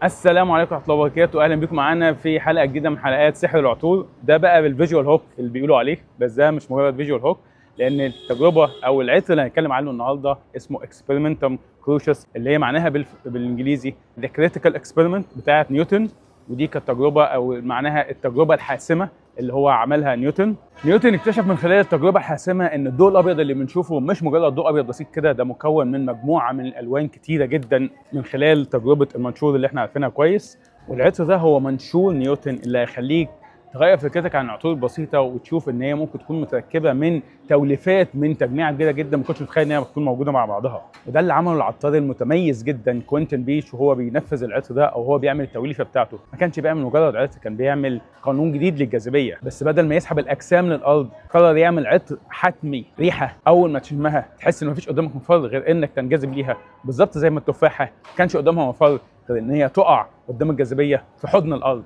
السلام عليكم ورحمة الله وبركاته، اهلا بكم معانا في حلقة جديدة من حلقات سحر العطور. ده بقى بال visual hook اللي بيقولوا عليه، بس ده مش مجرد visual hook، لان التجربة او العطر اللي هنتكلم عنه النهارده اسمه Experimentum Crucis، اللي هي معناها بالانجليزي the critical experiment بتاعه نيوتن. ودي كانت تجربه او معناها التجربة الحاسمة اللي هو عملها نيوتن. نيوتن اكتشف من خلال التجربة الحاسمة ان الضوء الابيض اللي بنشوفه مش مجرد ضوء ابيض بسيط كده، ده مكون من مجموعة من الالوان كتيرة جدا من خلال تجربه المنشور اللي احنا عارفينها كويس. والعطر ده هو منشور نيوتن اللي هيخليك تغير فكرتك عن العطور البسيطة وتشوف ان هي ممكن تكون متركبه من توليفات من تجميعه كبيرة جدا ما كنتش متخيل ان هي بتكون موجودة مع بعضها. وده اللي عمله العطار المتميز جدا كوينتين بيش وهو بينفذ العطر ده او هو بيعمل التوليفه بتاعته. ما كانش بيعمل مجرد عطر، كان بيعمل قانون جديد للجاذبيه، بس بدل ما يسحب الاجسام للارض قرر يعمل عطر حتمي، ريحه اول ما تشمها تحس ان مفيش قدامك مفر غير انك تنجذب ليها، بالظبط زي ما التفاحة ما كانش قدامها مفر غير ان هي تقع قدام الجاذبية في حضن الارض.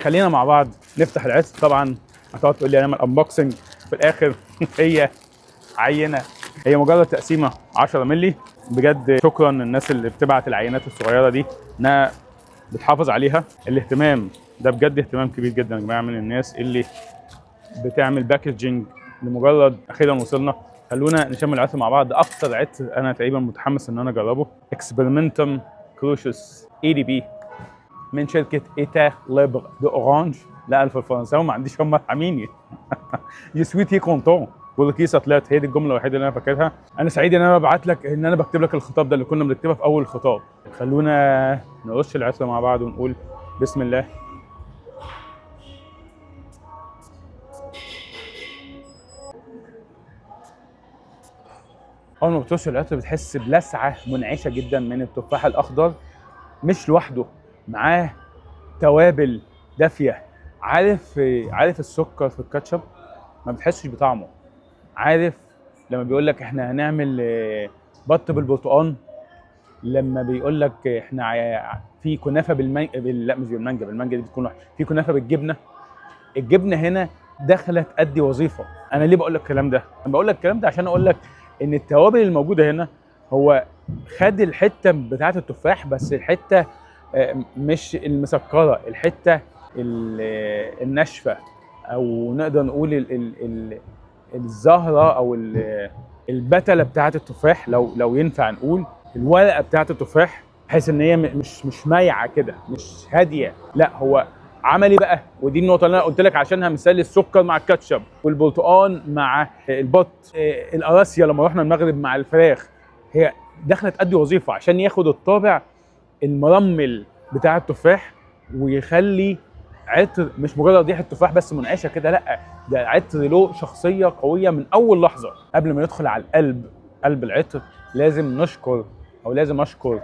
خلينا مع بعض نفتح العطر. طبعا هتقعد تقول لي هنعمل unboxing في الاخر هي عينه، هي مجرد تقسيمه 10 مللي. بجد شكرا للناس اللي بتبعت العينات الصغيرة دي انها بتحافظ عليها. الاهتمام ده بجد اهتمام كبير جدا يا جماعة من الناس اللي بتعمل packaging لمجرد اخيرا وصلنا. خلونا نشم العطر مع بعض. اكتر عطر انا تقريبا متحمس ان انا اجربه Experimentum Crucis EDP من شركة Etat Libre d'Orange. لا الف الفرنساوي ما عنديش، هم ارحميني. je suis très content والرخيصه طلعت، هي دي الجملة الوحيدة اللي انا فاكرها. انا سعيد ان انا ببعت لك، ان انا بكتب لك الخطاب ده اللي كنا بنكتبه في اول الخطاب. خلونا نرش العطر مع بعض ونقول بسم الله. اول ما بترش العطر بتحس بلسعه منعشه جدا من التفاح الاخضر، مش لوحده، معاه توابل دافيه. عارف السكر في الكاتشب ما بتحسش بطعمه. عارف لما بيقول لك احنا هنعمل بط بالبرتقال، لما بيقول لك احنا في كنافه بالمانجا لا مش بالمانجا، بالمانجا دي بتكون في كنافه بالجبنه. الجبنة هنا داخله تأدي وظيفة. انا ليه بقول لك الكلام ده؟ انا بقول لك الكلام ده عشان اقول لك ان التوابل الموجودة هنا هو خد الحتة بتاعه التفاح، بس الحتة مش المسكره، الحتة الناشفه، او نقدر نقول ال ال ال الزهرة او البتله بتاعه التفاح، لو ينفع نقول الورقة بتاعه التفاح، بحيث ان هي مش مايعه كده، مش هادية. لا هو عمل ايه بقى؟ ودي النقطة اللي انا قلت لك عشانها مثال السكر مع الكاتشب والبرتقال مع البط، القراصيه لما رحنا المغرب مع الفراخ، هي داخله تأدي وظيفة عشان ياخد الطابع المرمل بتاع التفاح ويخلي عطر مش مجرد ريحه تفاح بس منعشه كده، لا ده عطر له شخصية قوية من اول لحظة. قبل ما ندخل على القلب، قلب العطر، لازم نشكر او لازم اشكر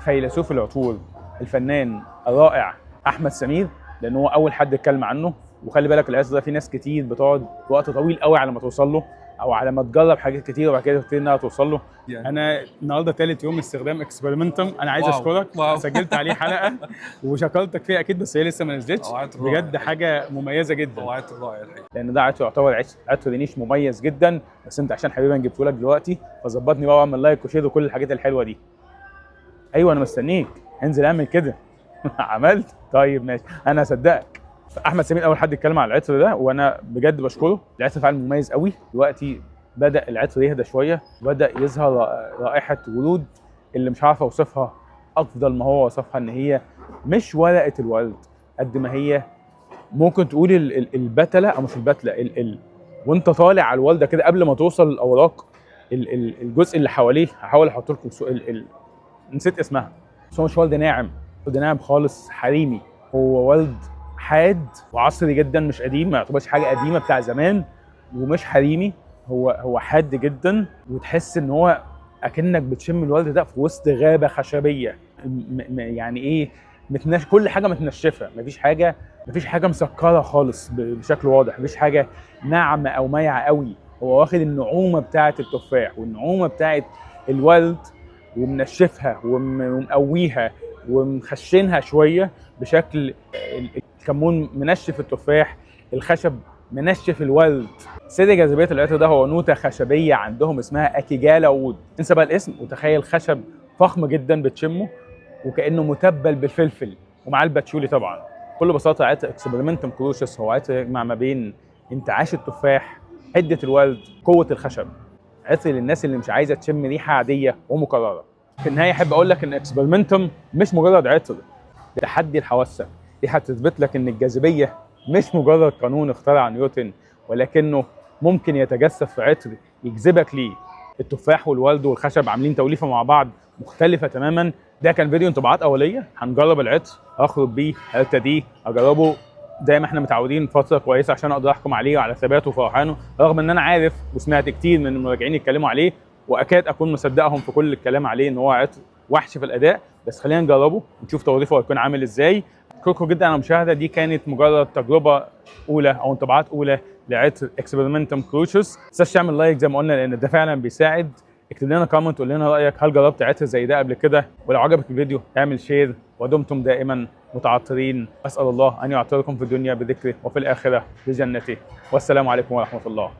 فيلسوف العطور الفنان الرائع احمد سمير، لان هو اول حد اتكلم عنه. وخلي بالك العطر ده في ناس كتير بتقعد وقت طويل قوي على ما توصل له، او على ما تجرب حاجات كتير وبعد كده تبتدي انها توصل له. يعني انا النهارده ثالث يوم استخدام Experimentum، انا عايز اشكرك. wow. سجلت عليه حلقة وشكرتك فيها اكيد، بس هي لسه ما نزلتش. بجد حاجة مميزة جدا، عطر رائع الحقيقة، لان ده عطر يعتبر عطر niche مميز جدا. بس انت عشان حبيبي انا جبته لك دلوقتي، فظبطني بقى واعمل like و share وكل الحاجات الحلوة دي. ايوه انا مستنيك، انزل اعمل كده. عملت؟ طيب ماشي انا هصدقك. احمد سمير اول حد اتكلم على العطر ده، وانا بجد بشكره. العطر فعلا مميز قوي. دلوقتي بدا العطر يهدى شوية، بدا يظهر رائحة ورود اللي مش عارف اوصفها افضل ما هو وصفها، ان هي مش ورقة الورد قد ما هي ممكن تقول البتله، او مش البتله، ال وانت طالع على الورده كده قبل ما توصل الاوراق، الجزء اللي حواليه، هحاول احط لكم نسيت اسمها، بس هو مش ورد ناعم، ورد ناعم خالص حريمي، هو ورد حاد وعصري جدا، مش قديم، ما يعتبرش حاجة قديمة بتاع زمان، ومش حريمي، هو حاد جدا، وتحس ان هو اكنك بتشم الورد ده في وسط غابه خشبيه. يعني ايه، كل حاجة متنشفه، مفيش حاجة مسكره خالص بشكل واضح، مفيش حاجة ناعمة او مايعه قوي. هو واخد النعومه بتاعه التفاح والنعومه بتاعه الورد ومنشفها ومقويها ومخشنها شوية بشكل الكمون منشف التفاح، الخشب منشف الورد. سر جاذبية العطر ده هو نوته خشبيه عندهم اسمها akigala wood. انسى بقى الاسم وتخيل خشب فخم جدا بتشمه. وكانه متبل بالفلفل ومع الباتشولي طبعا. بكل بساطة عطر Experimentum Crucis هو عطر يجمع ما بين انتعاش التفاح، حده الورد، قوة الخشب. عطر للناس اللي مش عايزه تشم ريحه عادية ومكرره. في النهاية احب اقول لك ان Experimentum مش مجرد عطر، ده تحدي الحواسه. ريحه تثبت لك ان الجاذبية مش مجرد قانون اخترع نيوتن، ولكنه ممكن يتجسد في عطر يجذبك ليه. التفاح والورد والخشب عاملين توليفة مع بعض مختلفة تماما. ده كان فيديو انطباعات اوليه، هنجرب العطر، اخرج بيه، ارتديه، اجربه زي ما احنا متعودين فترة كويسة عشان اقدر احكم عليه وعلى ثباته وفوحانه، رغم ان انا عارف وسمعت كتير من المراجعين يتكلموا عليه واكاد اكون مصدقهم في كل الكلام عليه ان هو عطر وحش في الاداء، بس خلينا نجربه ونشوف توليفة هيكون عامل ازاي. اشكركم جدا على المشاهدة، دي كانت مجرد تجربه اولى او انطباعات اولى لعطر Experimentum Crucis. ما تنساش تعمل like زي ما قلنا لان ده فعلا بيساعد. اكتب لنا comment قول لنا رايك، هل جربت عطر زي ده قبل كده؟ ولو عجبك الفيديو اعمل share، ودمتم دائما متعطرين. اسال الله ان يعطركم في الدنيا بذكره وفي الاخرة بجنته، والسلام عليكم ورحمة الله.